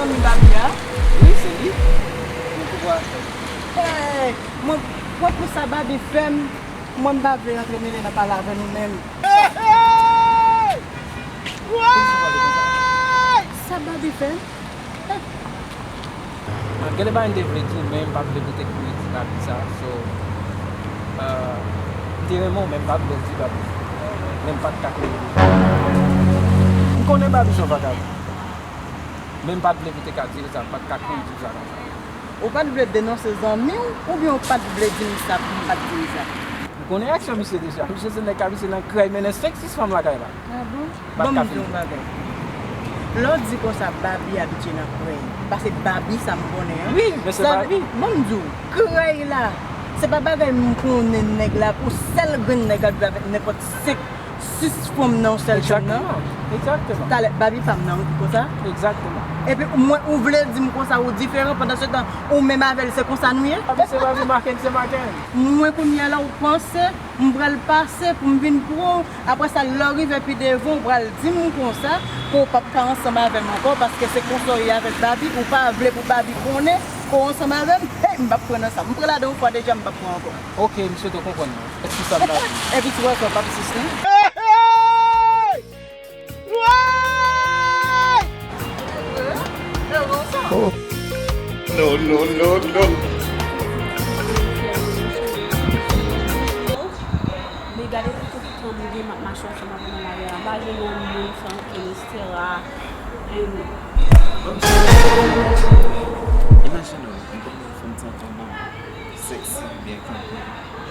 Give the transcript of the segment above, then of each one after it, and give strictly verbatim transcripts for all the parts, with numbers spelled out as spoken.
Zanmi Babi a? Wi, se li. Mwen ki bò a fè. Hey, mwen, mwen pou sa Babi fè m, mwen m pa vle rantre mele nan pale avè nou menm. Sa Babi fè m? Gen de bagay m te vle di, men m pa t vle pote kouri di Babi sa. So, euh, m te renmen w, men m pa t vle w di Babi. Men m pa t ka kouri di. M konnen Babi se yon vagabon. Men m pa t vle pou te ka di l sa, m pa t ka kouri di l sa konsa. Ou pa t vle denonse zanmi w, oubyen ou pa t vle di m sa pou m pa t di l sa? M konnen aksyon misye deja. Misye se nèg k ap misye nan kray mennen senk sis fanm lakay la. Ah bon? Ban m di w yon bagay. Lè w di konsa, Babi abitye nan kray. Paske Babi sa m konnen an. Wi, men se Babi. Ban m di w, kray la, se pa bagay m konnen nèg la, pou sèl grenn nèg ap viv avèk nenpòt senk, sis fanm nan yon sèl chanm nan. Egzakteman. Egzakteman. Talè, Babi pa m nan wi, konsa? Egzakteman. Epi mwen, ou vle di m konsa, ou diferan, pandan se tan, ou menm avè l, se konsa nou ye? Babi se Babi, Maken se Maken. Mwen kounye a la, ou panse m pral pase pou m vin pran w. Apre sa, lè w rive pi devan, w pral di m konsa ke w p ap ka ansanm avè m ankò, paske se konsa w ye avèk Babi, ou pa vle pou Babi konnen ke w ansanm avè m. Hey, m p ap pran nan sa. M pran ladan yon fwa deja, m p ap pran ankò. Ok, m swete w konprann mwen. Èske sa m ta di? Epi ti wè sa, w p ap sispann. Oh. No, no, no, no. Men gade pou tout tan m gen m ap mache ansanm avè w nan lari a, m pa jwenn yon moun san ke Mistera. And imagine w, m konn yon fanm tankou w, sexy, byen kanpe.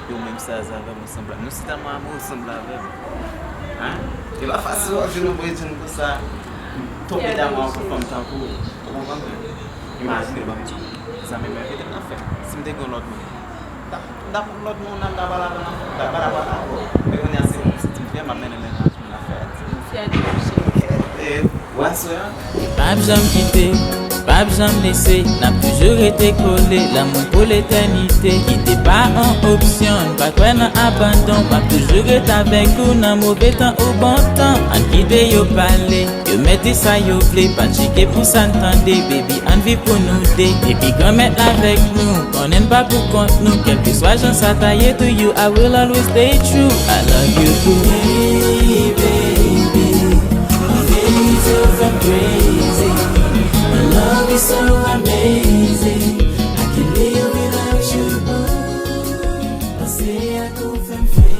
Yo menm size avè m, yo sanble. Nou si tèlman amoure, yo sanble avè m. Hein? E pa fasil w ap jwenn yon bredjenn konsa, tonbe damou ak yon fanm tankou w. Ou konprann mwen? Imajine, ban m di w. Zanmi m envite m nan fèt. Si m te gen yon lòt moun, m t ap, m t ap pran lòt moun, n al ta pale avè l ankò. M t ap pale avè l ankò. Men kounye a, se yon ti fè m ap mennen mennaj mwen nan fèt. M fyè de ou, cheri. E, w aswè a? P ap janm kite, p ap janm lese, n ap toujou rete kole, lanmou pou letènite. Kite pa an opsyon, n pa kwè nan abandon, m ap toujou ret avèk ou nan move tan ou bon tan. Ann kite yo pale, yo mete sa yo vle, pa tcheke pou sa n tande, baby, ann viv pou nou de. Depi Granmèt la avèk nou, konnen n pa pou kont nou, kèlkeswa jan sa ta ye, to you I will always stay true. I love you, boo. Hey, baby, my baby so fucking crazy. My love is so amazing. I can't live without you, boo. Panse a kou fè m fre.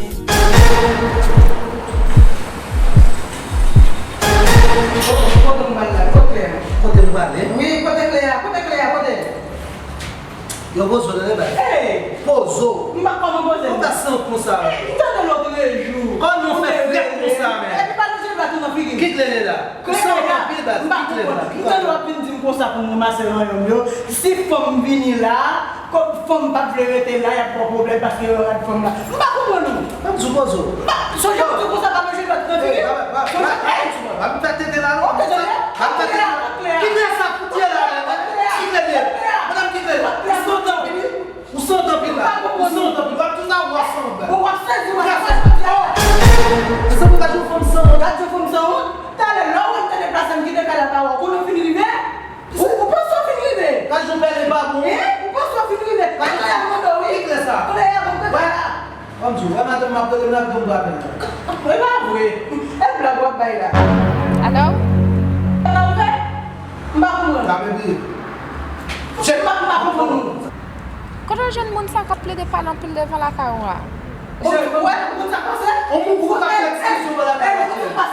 Kote m pral la? Kote klè a? Kote m prale? Wi, kote klè a? Kote klè a? Kote? Yo, poze w, tande, bay. Hey! Poze w. M pa kòman poze m. Ou ka santi konsa, men. M tande lòt jou. Kòman w fè frèt konsa, men? Epi pa nan je m la tou nan figi m. Ki klè l ye la? Ou santi anpil, baz. Ki klè l la? M tande w ap vin di m konsa pou m ranmase ranyon m yo. Si fanm vini la, kòm fanm pa vle rete la, y ap ba w pwoblèm paske yo rad fanm la. M pa konprann ou. Ban m di w, poze w. M pa, sonje m di w konsa pa manje lòt nan figi m. Sonje, hey! Ban m fè tete la, non. Ou tande? Ban m fè tete la. Ki klè sa fout ye la, men? Ki klè ye? Madanm, ki klè? Ou santi anpil, wi. Ou santi anpil la. Ou santi anpil. W ap di sa, w ap sanble. Ou ap sezi, w ap sezi. Mezanmi, gad yon fanm sanwont. Gad yon fanm sanwont. Talè, lè w wè m te deplase, m kite kay la pa wè w. Konnen w fin rive? Ou, ou panse w fin rive? Gad yon bèl e pa bon. Hein? Ou panse w fin rive? Gad yon... Kote klè a m mande w, wi. Ki klè sa? Klè a, bon, klè a. Ban m di w, wè madanm m ap rele m nan, di m brape l. E pa vre. E blag w ap bay la. Alo? Sa w fè? M pa konprann. Gade byen. M pa, m pa konprann ou. Kote w jwenn moun sa k ap plede pale anpil devan lakay ou a? Ou wè moun sa k pase? On moun pou w ka fè diskisyon bò lakay la, chè. W ap,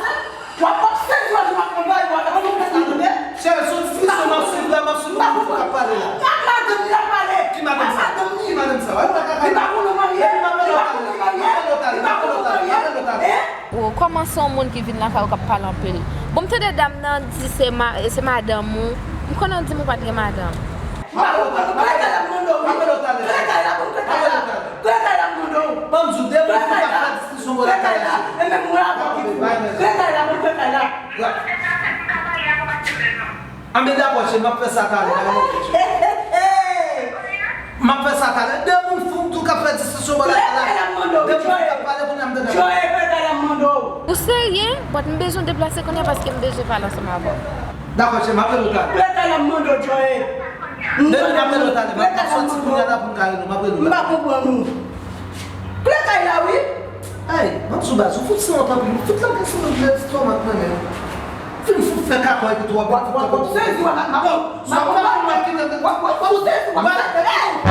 w ap sezi w ap pran bay, w ap fè sa tande. Chè, se yon diskisyon m ap swiv la, m ap swiv yon moun k ap pale la. Ak madanm li ap pale. Ki madanm sa? Ak madanm li. Ki madanm sa? Li pa konn ou marye. Li pa konn ou marye. Li pa konn ou marye. Hein? Ou kòman se yon moun ki vin lakay ou k ap pale anpil? Bon, m tande dam nan di se ma-, se madanm ou. M konnen w di m ou pa t gen madanm. M pa konprann ou. Klè kay la m mande w, wi. Klè kay la, bon, klè kay la. Klè kay la m mande w. Ban m di w, de moun ki ka fè diskisyon bò lakay la. E menm mwen avè w ki fou. Klè kay la, bon, klè kay la. Anben, dakò, cheri, m ap fè sa talè. M ap fè sa talè. De moun fou tou k ap fè diskisyon bò lakay la. De moun fou k ap pale kounye a, m tande. Ou serye? But m bezwen deplase kounye a paske m bezwen pale ansanm avè w. Dakò, chè, m ap rele w talè. Kle kay la, m mande w, Joe. Depi m ap rele w talè, m ap soti kounye a la pou m ka rele w, m ap rele w talè. M pa konprann ou. Kle kay la, wi. Hey, m ap sou baz, ou fout sanwont anpil, ou fout lage sanwont nan lestomak mwen menm. Fin fout fè kakò epi tou w ap... W ap sezi, w ap... M ap... M ap... W ap sezi, w ap... Hey!